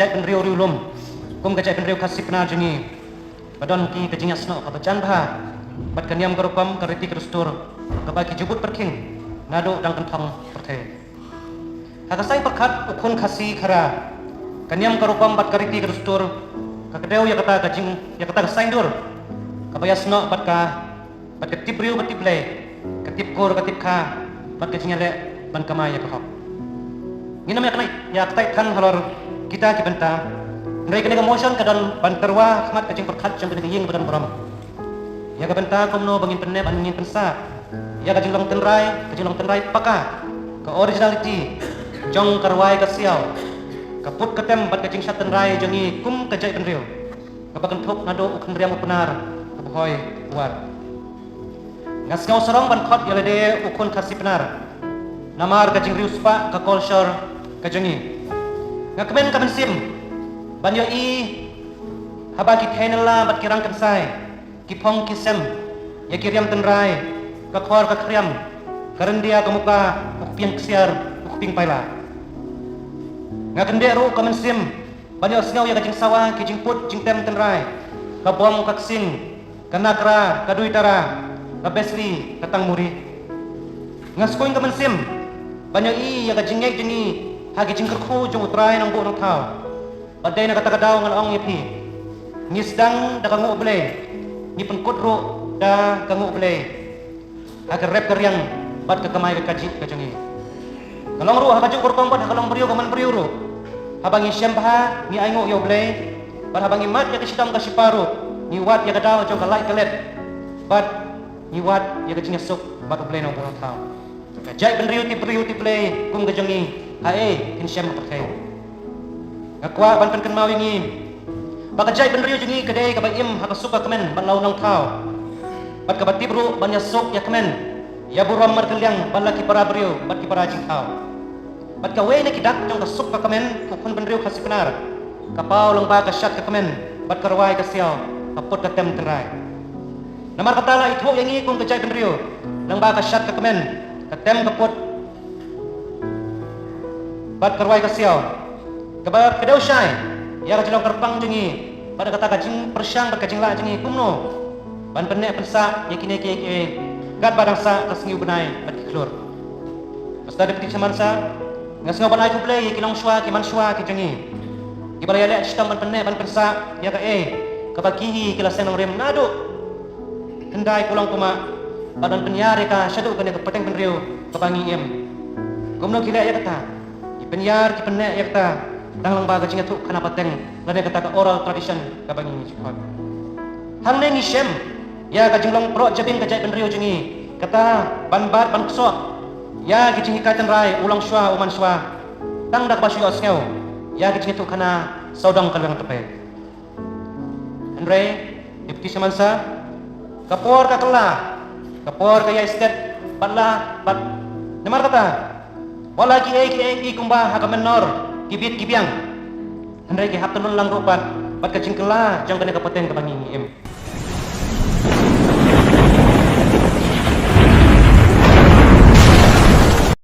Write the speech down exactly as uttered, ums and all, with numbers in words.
Jaitbynriew riewlum, kum ka jaitbynriew Khasi Pnar jong ngi, ka don ki ka jingïasnoh kaba jan bha bad ka niam ka rukom, ka riti ka dustur kaba ki ju bud pyrkhing naduh dang kynthong pyrthei. Ha ka saiñ pyrkhat u khun Khasi Khara, ka niam ka rukom bad ka riti ka dustur ka kdew ïa kata ka jing, ïa kata ka saiñdur kaba ïasnoh bad ka, bad ka tip briew bad tip Blei, ka tip kur ka tip kha, bad ka jingïaleh ban kamai ïa ka hok. Ngin ym ïa kynai ïa kata than halor kita ki bynta. Hynrei kane ka motion ka don ban tyrwa ha khmat ka jingpyrkhat jong kane ka ïing ba don burom ïa ka bynta kumno ba ngin pynneh ban ngin pynsah ïa ka jinglong tynrai, ka jinglong tynrai paka, ka originality jong ka rwai ka siaw, ka put ka tem bad ka jingshad tynrai jong ngi kum ka jaitbynriew kaba kynthup naduh u khynriam u Pnar u Bhoi u War. Nga sngew sarong ban khot ïa lade u khun Khasi Pnar namar ka jingriewspah, ka culture ka jong ngi. Nga kmen ka mynsiem ban ïohi haba ki thei nylla bad ki rang kynsai, ki phong ki sem ïa ki riam tynrai, ka khor ka khriam, ka ryndia ka muka, u kpieng ksiar, u kpieng paila. Nga kyndit ruh ka mynsiem ban ïohsngew ïa ka jingsawa, ki jingput jingtem tynrai, ka bom ka ksing, ka nakra, ka duitara, ka besli, ka tangmuri. Nga skuiñ ka mynsiem ban ïohi ïa ka jingngeit jong ngi ha ki jingkyrkhu jong U Trai Nongbuh Nongthaw. Bad dei na kata ka daw nga la ong ïa phi, ngi sdang da ka nguh Blei, ngi pynkut ruh da ka nguh Blei ha ka rep ka riang bad ka kamai ka kajih ka jong ngi. Ka long ruh ha kajuh ka rukom bad ha ka long briew ka man briew ruh, haba ngi shem bha ngi ainguh ïa U Blei, bad haba ngi mad ïa ka shitom ka shipa ruh ngi wad ïa ka daw jong ka lait ka let, bad ngi wad ïa ka jingïasuk bad U Blei Nongbuh Nongthaw. Ka jaitbynriew tip briew tip Blei kum ka jong ngi, haei kin shem ha pyrthei. Nga kwah ban pynkynmaw ïa ngi ba ka jaitbynriew jong ngi ka dei kaba im ha ka suk ka kmen bad la u nongthaw, bad kaba tip ruh ban ïasuk ïakmen ïa burom markylliang bad la ki para briew bad ki para jingthaw. Bad kawei na ki dak jong ka suk ka kmen u khun bynriew Khasi Pnar, ka paw lyngba ka shad ka kmen bad ka rwai ka siaw, ka put ka tem tynrai. Namar kata la ithuh ïa ngi kum ka jaitbynriew lyngba ka shad ka kmen, ka tem ka put bad ka rwai ka siaw, kaba kdew shai ïa ka jinglong kyrpang jong ngi bad kata ka jingpyrshang bad ka jinglah jong ngi kumno ban pynneh pynsah ïa kine kiei kiei katba dang sah ka sngi u bnai bad ki khlur. Mister Deputy Chairman Sir, nga sngew ban ai khublei ïa ki longshuwa ki manshuwa ki jong ngi kiba la ïaleh shitom ban pynneh ban pynsah ïa kaei kaba ki hi ki la seng nongrim naduh hyndai kulong kumah, bad ban pynïar ïa ka shaduh kane ka pateng bynriew kaba ngi im. Kumno ki leh ïa kata? Ki pynïar ki pynneh ïa kata tang lyngba ka jingïathuhkhana pateng lane kata ka oral tradition kaba ngi ju khot. Hangne ngi shem ïa ka jinglong proh jabieng ka jaitbynriew jong ngi, kata ban bat ban ksoh ïa ki jinghikai tynrai u longshuwa u manshuwa tang da kaba shu ïohsngew ïa ki jingïathuhkhana sawdong ka liang tyrpeng. Hynrei Deputy Chairman Sir, ka por ka kylla, ka por ka ïai stet bad la bad, namar kata wat la kiei kiei ki kumba ha ka mynnor ki bit ki biang, hynrei ki hap tyllun lang ruh bad, bad ka jingkylla jong kane ka pateng kaba ngi ngi im.